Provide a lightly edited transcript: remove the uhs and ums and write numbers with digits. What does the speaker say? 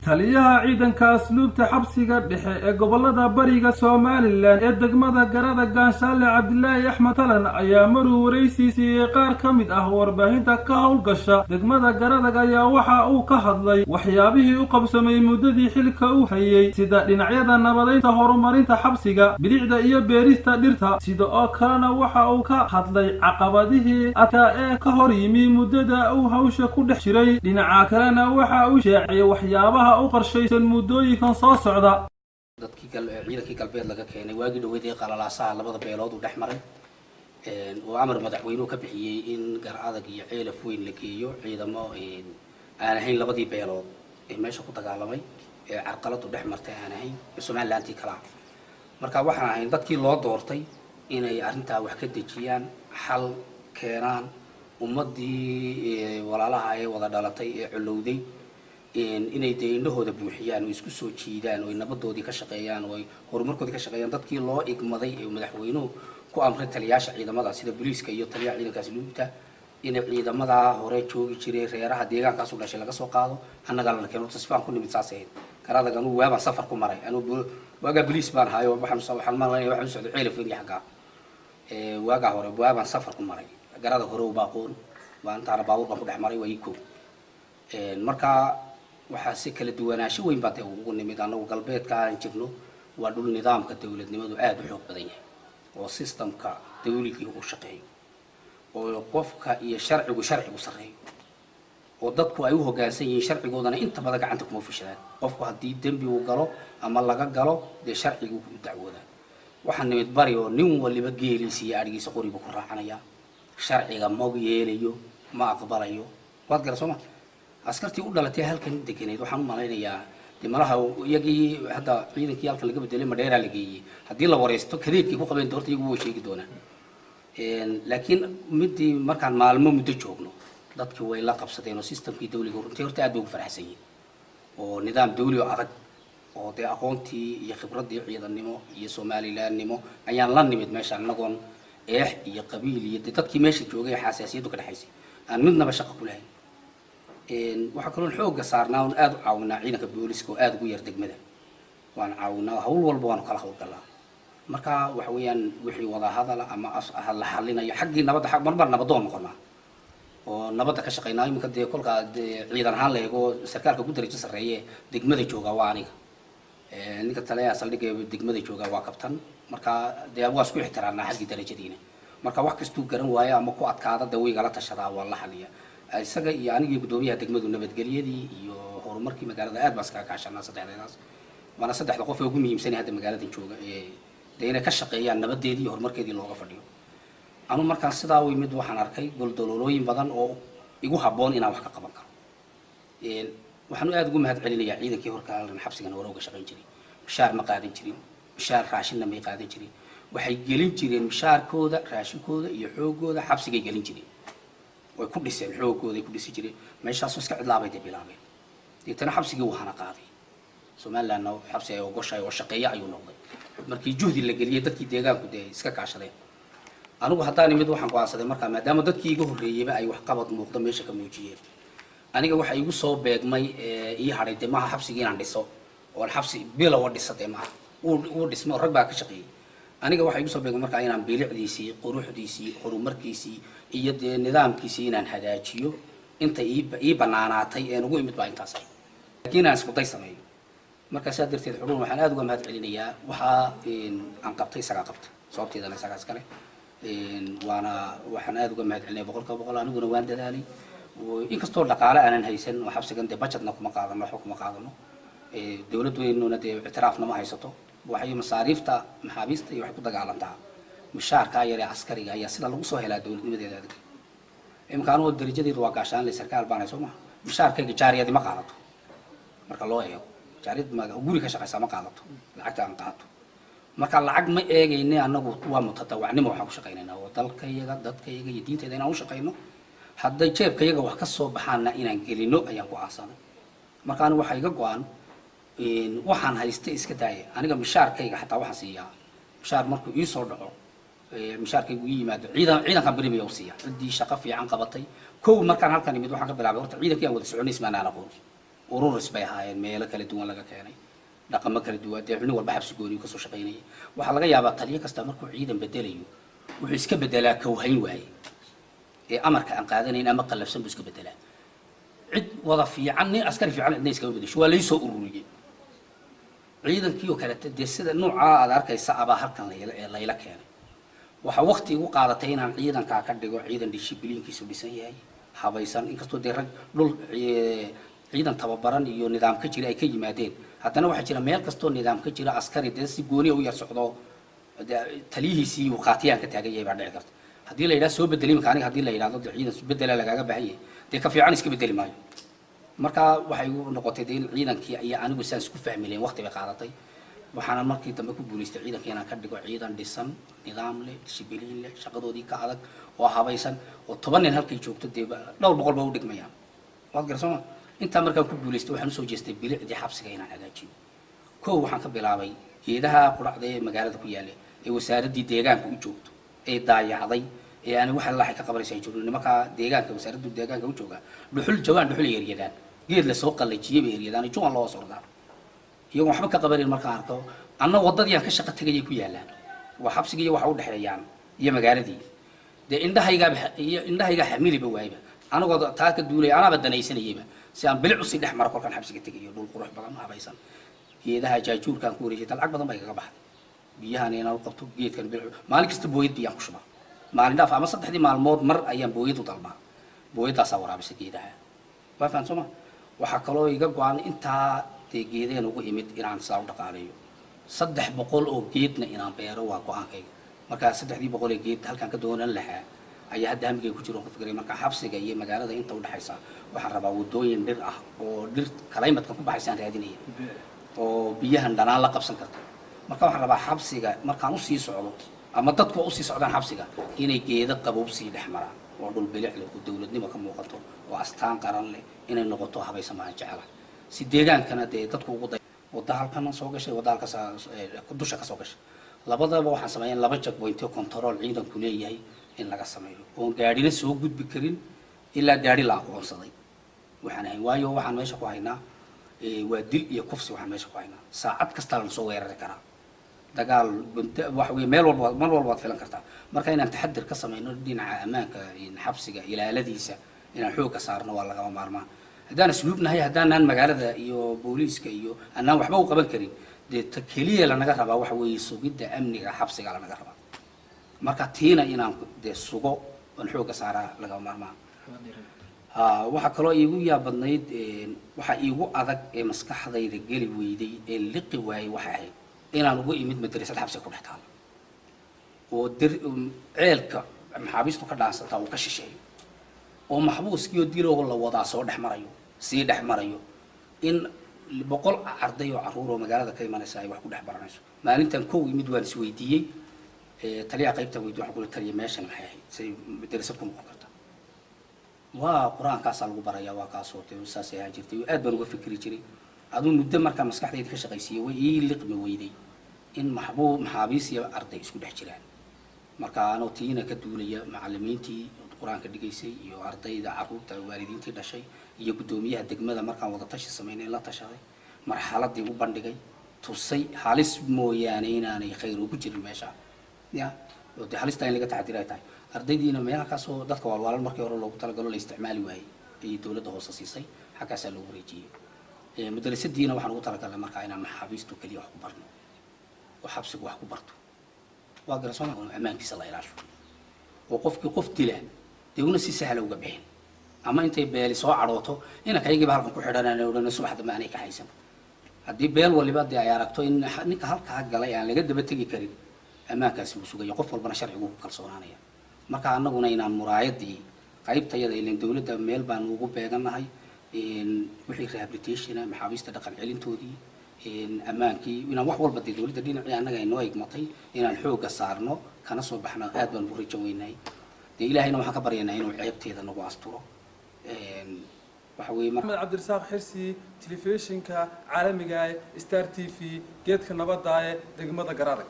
Taliyaha ciidanka asluubta xabsiga dhexe ee gobolada bariga Somaliland ee degmada Garadag, Gaanshaale Cabdilaahi Axmed Talan, ayaa maruu waraysi siiyey qaar ka mid ah warbaahinta ka howlgasha degmada Garadag ayaa waxa uu ka hadlay waxyaabihii u qabsamay muddadii xilka uu hayey, sida dhinacyada nabadeynta, horumarinta xabsiga, bilicda iyo beerista dhirta. Sida oo kalena waxa uu ka hadlay caqabadihii adkaa ee ka hor yimi muddada uu hawsha ku dhex jiray. Dhinaca kalena waxa uu shaaciyey waxyaabaha u qorshaysan muddooyinkan soo socda. Dadkii ciidankii galbeed laga keenay waagii dhaweyd ee qalalaasaha labada beelood uu dhex maray oo amar madaxweynuhu ka bixiyey in Gar Adag iyo Ceelaf Weyn la geeyo ciidamo aan ahayn labadii beelood ee meesha ku dagaalamay ee carqaladu dhex martay, aan ahayn Somalilantii kalaa. Marka waxaan ahayn dadkii loo doortay inay arrintaa wax ka dejiyaan, xal keenaan, ummaddii walaalaha ee wada dhalatay ee colowday inay dee indhahooda buuxiyaan oo isku soo jiidaan oo ay nabadoodii ka shaqeeyaan oo ay horumarkoodii ka shaqeeyaan. Dadkii loo igmaday ee madaxweynuhu ku amray taliyaasha ciidamada sida booliiska iyo taliyaha ciidanka asluubta inay ciidamadaa hore joogi jiray reeraha deegaankaas u dhashay laga soo qaado, annagaa lana keeno. Tasfaan ku nimid saas ahayd Garadag. Anugu waabaan safar ku maray, anugu waagaa boliis baan ahayo, waxaan malanaya waxaan u socday Ceelaf Weyn iyo xaggaa. Waagaa hore waabaan safar ku maray, Garadag hore uba aqoon, maalintaana baabuur baan ku dhex maray, waa ii kow. Marka waxaa si kala duwanaansho weyn baa dee ugu nimid. Annagu galbeedka aan jirno waa dhul nidaamka dowladnimadu aada u xoog badan yahay oo systemka dawligii uu shaqeeyo oo qofka iyo sharcigu sarreeyo oo dadku ay u hoggaansan yihiin sharcigoodana, inta badan gacanta kuma fushadaan. Qofku haddii dembi uu galo ama laga galo, dee sharcigu u dacwoodaa. Waxaa nimid bari oo nin waliba geeliisa iyo adhigiisa qoribu ku raacanayaa, sharciga ma yeelayo, ma aqbalayo. Waad gara sooma? Askartii u dhalatay halkan deganeyd waxaan u malaynayaa dee malaha iyagii hadda ciidankii halkan laga bedelay Madheeraa la geeyey. Haddii la wareysto kadeedkii ku qabeen doorta, iyagu way sheegi doonaan. Laakiin midii markaan maalmo muddo joogno, dadkii way la qabsadeen oo systemkii dawliga runtii horta aad bay ugu faraxsan yihiin, oo nidaam dawli oo adag oo dee aqoontii iyo khibraddii ciidannimo iyo Somalilandnimo ayaan la nimid meesha, annagoon eex iyo qabiil iyo dee dadkii meesha joogay xasaasiyaddu ka dhexaysay aan midnaba shaqo ku lahayn. Waxaa kaloon xoogga saarnaa oon aada u caawinaa ciidanka booliska oo aada ugu yar degmada. Waan caawinaa, hawl walba waanu kala hawlgalaa. Marka waxa weeyaan wixii wada hadala ama la xalinayo xaggii nabadda, marmar nabadoon noqonaa oo nabadda ka shaqeynaa. Iminka dee kolkaa dee ciidan ahaan la eego, sarkaalka ugu darajo sarreeye degmada jooga waa aniga. Ninka taliyaha saldhigga degmada jooga waa kabtan. Marka dee waa isku ixtiraamnaa xaggii darajadiina. Marka wax kastuu garan waayo ama ku adkaada, dee way igala tashadaa, waan la xaliya isaga iyo anigii guddoomiyaha degmadu. Nabadgelyadii iyo horumarkii magaalada aad baan iskaga kaashanaa saddexdeedaas, waana saddexda qof ee ugu muhiimsanay hadda magaaladan jooga ee dee inay ka shaqeeyaan nabadeedii iyo horumarkeedii looga fadhiyo. Anu markaan sidaa u imid, waxaan arkay goldaloolooyin badan oo igu habboon inaan wax ka qaban karo. Waxaan aada ugu mahad celinayaa ciidankii horkaalan xabsigan hore uga shaqayn jiray. Mishaar ma qaadan jirin, mishaar raashinna may qaadan jirin. Waxay gelin jireen mishaarkooda, raashinkooda iyo xoogooda xabsigay gelin jireen, way ku dhiseen, xoogooday ku dhisi jireen. Meeshaasoo iska cidlaabay dee bilaabeen, deetana xabsigii wahana qaaday. Somalilandna xabsi ay ogoshahay oo shaqeeya ayuu noqday markii juhdi la geliyey, dadkii deegaanku dee iska kaashadeen. Anigu haddaan imid, waxaan go'aansaday markaa, maadaama dadkii iga horreeyeyba ay waxqabad muuqda meesha ka muujiyeen, aniga waxa igu soo beegmay ii hadhay dee maaha xabsigii inaan dhiso oon xabsi bilowa dhisa, dee maaha, wuu dhismo, rag baa ka shaqeeyey. Aniga waxa igu soo beegmay markaa inaan bilicdiisii, quruxdiisii, horumarkiisii iyo dee nidaamkiisii inaan hagaajiyo. Inta ii banaanaatay een ugu imid baa intaas ahay, laakiin inaan isku day sameeyo. Marka saa darteed Xudhuun waxaan aada uga mahad celinayaa. Waxaa aan qabtay isagaa qabta, sababteedana isagaa iskale. Waana waxaan aada uga mahad celinaya 100%. Aniguna waan dadaalay, inkastoo dhaqaale aanan haysan oo xabsigan dee budgetna kuma qaadano, waxba kuma qaadano, dowladweynuna dee ictiraafna ma haysato. Waxay masaariifta maxaabiista iyo waxay ku dagaalantaa mishaarkaa yar ee askariga ayaa sida lagu soo helaa dowladnimadeeda adag. Imika anigoo darajadeedu waa gaashaanle, sarkaal baanay, soo maha? Mishaarkayga jaariyadi ma qaadato. Marka loo eego jaariyad guri ka shaqaysaa ma qaadato lacagta aan qaato. Marka lacag ma eegayne, annagu waa mutadawacnimo waxaan ku shaqaynaynaa oo dalkayaga, dadkayaga iyo diintayda inaan u shaqayno. Hadday jeebkayaga wax ka soo baxaana inaan gelino ayaan go'aansanay. Marka anigu waxaa iga go'an waxaan haysta iska daaya, aniga mishaarkayga xataa waxaan siiyaa, mishaar markuu ii soo dhaco, mishaarkaygu ii yimaado, ciidankan berimaya u siiya ciddii shaqo fiican qabatay. Kow markaan halkan imid, waxaan ka bilaabay horta ciidankii aan wada soconay ismaanaan aqoon. Ururis bay ahaayeen, meelo kala duwan laga keenay, dhaqamo kala duwan. Dee nin walba xabsi gooniyu kasoo shaqaynayay. Waxaa laga yaabaa taliyo kasta markuu ciidan bedelayo, wuxuu iska bedelaa kawhayn waaye ee amarka aan qaadanayn ama qallafsan buu iska bedelaa. Cid wada fiican, nin askari fiican cidna iskama bedesho. Waa laysoo ururiyey ciidankii oo kaleete. Dee sida noocaa aad arkaysa abaa halkan layla keenay. Waxaa waqti igu qaadatay inaan ciidankaa ka dhigo ciidan dishibiliinkiisu dhisan yahay, habaysan. Inkastoo dee rag dhul ciidan tababaran iyo nidaam ka jira ay ka yimaadeen, haddana waxaa jira meel kastoo nidaam ka jira askari dee si gooniya u yar socdo, dee taliyihiisii uu qaatiyaan ka taagan yahay baa dhici karta. Haddii la yidhaha soo bedel iminka aniga, haddii la yidhahdo dee ciidan bedela lagaaga baahan yahay, dee ka fiican iska bedeli maayo. Marka waxay igu noqotay dee in ciidankii iyo anigu saan isku fahmi lahayn waqti bay qaadatay. Waxaana markii dambe ku guulaystay ciidankii inaan ka dhigo ciidan dhisan, nidaam leh, dishibiliin leh, shaqadoodii ka adag oo habaysan, oo 10 nin halkay joogto dee dhowr boqol ba u dhigmayaan. Waad garan sooma? Intaa markaan ku guulaystay, waxaan usoo jeestay bilicdii xabsiga inaan hagaajiyo. Kow, waxaan ka bilaabay geedaha qudhacda ee magaalada ku yaalla ee wasaaraddii deegaanka u joogto ee daayacday ee ani waxa laxay ka qabanaysa ay joogno. Nimanka deegaanka, wasaaradda deegaanka u jooga, dhuxul jawaan dhuxul ay eryadaan, geed la soo qallajiyey bay eryadaan, jawaan loo sordaan, iyagoon waxba ka qabanayn. Markaan arko anna waddadii aan ka shaqo tegayay ku yaallaan, waa xabsigii iyo waxa u dhexeeyaan iyo magaaladii, dee indhahaygaaba iyo indhahaygaa xamiliba waayba. Anagoo taa ka duulaya, anaaba danaysanayayba si aan bilic usii dhex maro kolkaan xabsiga tegayo, dhul qurux badan, habaysan. Geedaha jaajuurkaan ku wareejiyay, lacag badan baa igaga baxday. Biyahan inaan u qabto geedkan bilic, maalin kasta booyad biyaan ku shubaa. Maalin dhaaf ama 3dii maalmood mar ayaan booyad u dalbaa, booyadaasaa waraabisa geedaha. Waa fahan soo ma? Waxaa kaloo iga go-an intaa dee geedeen ugu imid inaan sidaa u dhaqaaleeyo, 300 oo geedna inaan beero waa go-aankayga. Markaa 3dii boqol ee geed halkaan ka doonan lahaa ayaa hadda hamigay ku jiro oon ka fikiray. Marka xabsiga iyo magaalada inta udhexaysa waxaan rabaa waddooyin dhir ah oo dhir kalaymadkan ku baxaysaan raadinaya oo biyahan dhanaan la qabsan karta. Marka waxaan rabaa xabsiga markaan usii socdo ama dadku usii socdaan xabsiga inay geedo qabow sii dhex maraan, oo dhul bilic leh oo dowladnimo ka muuqato oo astaan qaran leh inay noqoto habaysan baan jecela, si deegaankana dee dadku ugu day. Wadda halkana soo gashay, wadda halkaas dusha ka soo gashay, labadaba waxaan sameeyaa laba checkpoint control ciidanku leeyahay in laga sameeyo, oon gaadhina soo gudbi karin ilaa gaadhi la aqoonsaday waxaan ahayn. Waayo, waxaan meesha ku haynaa waa dil iyo kufsi. Waxaan meesha ku haynaa saacad kastaa lana soo weerari karaa, dagaal waxa weye meel walba, mar walba waad filan kartaa. Marka inaan taxadir ka samayno dhinaca ammaanka xabsiga, ilaaladiisa inaan xoogga saarno waa lagama maarmaan. Haddaan asluubnahay, haddaanaan magaalada iyo booliiska iyo annaan waxba u qaban karin, dee ta keliya lanaga rabaa waxa weeye sugidda amniga xabsiga lanaga rabaa. Marka tiina inaan dee sugo oon xoogga saaraa lagama maarmaan. Ha, waxaa kaloo iigu yaab badnayd, waxaa iigu adag ee maskaxdayda geli weyday ee liqi waayey waxay ahayd inaan ugu imid madrasad xabsiga ku dhex taalo, oo dir ceelka maxaabiistu ka dhaansataa uu ka shisheeyo, oo maxbuuskiioo diloo la wadaa soo dhex marayo, sii dhex marayo, in 100 arday oo carruur oo magaalada ka imanaysa ay wax ku dhex baranayso. Maalintan kow imid waan isweydiiyey taliyaha qaybtan weydiye. Waxaan ku taliya, meeshan maxay ahayd? Say madrasad ku noqon karta? Waa qur-aankaasaa lagu baraya, waa kaasoo de saasay ahaan jirtay. Aad baan uga fikri jiray. Aduu muddo markaa maskaxdayda ka shaqaysiiyey, way ii liqmi weyday in maxaabiis iyo arday isku dhex jiraan. Marka anoo tiina ka duulaya, macalimiintii qur-aanka dhigaysay iyo ardayda, carruurta, waalidiintii dhashay iyo guddoomiyaha degmada markaan wada tashi samaynay, la tashaday, marxaladii u bandhigay, tusay halis mooyaane inaanay khayr ugu jirin meesha ya, oo dee halista in laga taxadira ay tahay. Ardaydiina meelkaasoo dadka waalwaalan markii hore loogu talagalo la isticmaali waayey ayay dowladda hoose siisay, xaggaasaa loogu wareejiyey. Madrasadiina waxaan ugu talagalnay markaa inaan maxaabiistu keliya wax ku barno oo xabsigu wax ku barto. Waa gara sooma? Ammaankiisa la ilaasho, oo qofkii qof dila dee una si sahla uga bixin, ama intay beeli soo cadhooto inanka ayagiiba halkan ku xidhan odhan subax dambe aanay ka haysan. Haddii beel waliba dee ay aragto in ninka halkaa galay aan laga daba tegi karin, ammaankaasi wuu sugaya, qof walbana sharcigu ku kalsoonaanaya. Marka annaguna inaan muraayadii qaybtayada ilan dowladda meel baanu ugu beegannahay wixii rehabilitation, maxaabiista dhaqan celintoodii, ammaankii, inaan wax walba dee dowladda dhinacii annaga ay noo egmatay inaan xoogga saarno kana soo baxno, aad baan ugu rajo weynahay. Dee Ilaahayna waxaan ka baryaynaa inuu ceebteeda nagu asturo. Waxa weeye Axmed Cabdirasaaq Xirsi, telefishinka caalamiga ee Star TV, geedka nabadda ee degmada Garadag.